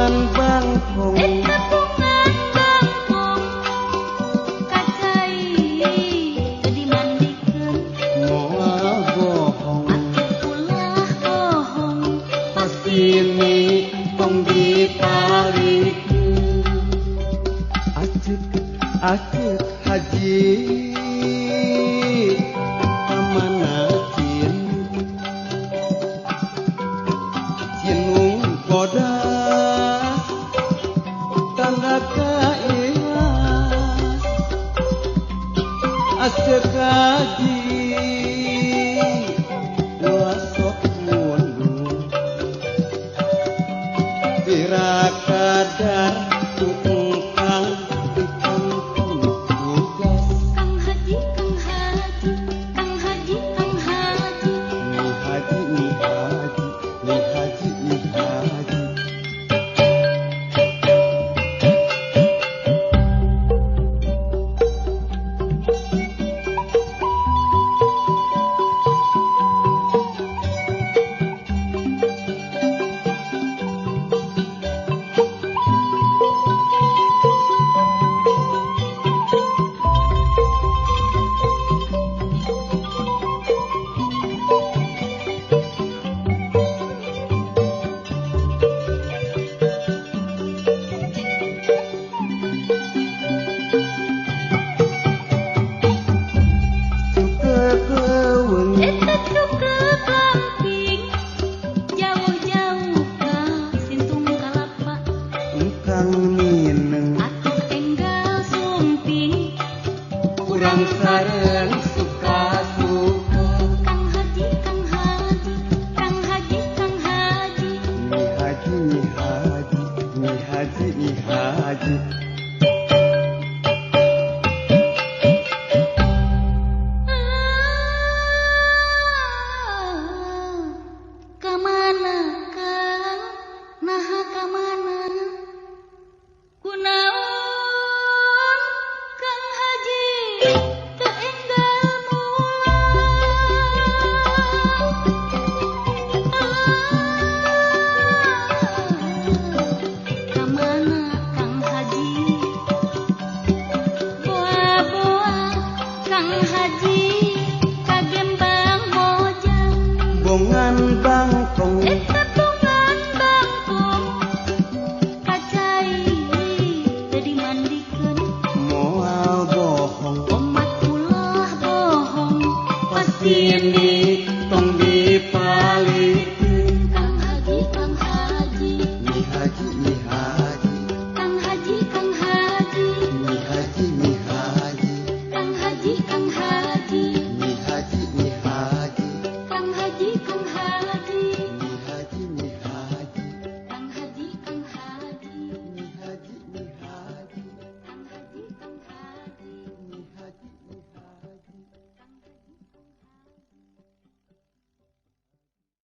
Tepungan bangkong, tepungan bangkong, kacai teu dimandikeun. Moal bohong, atuh ulah bohong, pasini tong ditalikeun. Aceuk aceuk haji kamana cinung bodas tanda kailas aceuk haji ulah sok mundur tirakadar ku engkang di kampung tugas. Kang Haji, Kang Haji, Kang Haji, Kang Haji, Nyi Haji, Nyi Haji, Nyi Haji, Nyi Haji. Eta cuka gamping jauh-jauh ka sintung kalapa. Engkang mineng atuh enggal sumping, urang sareng suka-suka. Kang Haji, Kang Haji, Kang Haji, Kang Haji, Nyi Haji, Nyi Haji, Nyi Haji, Nyi Haji.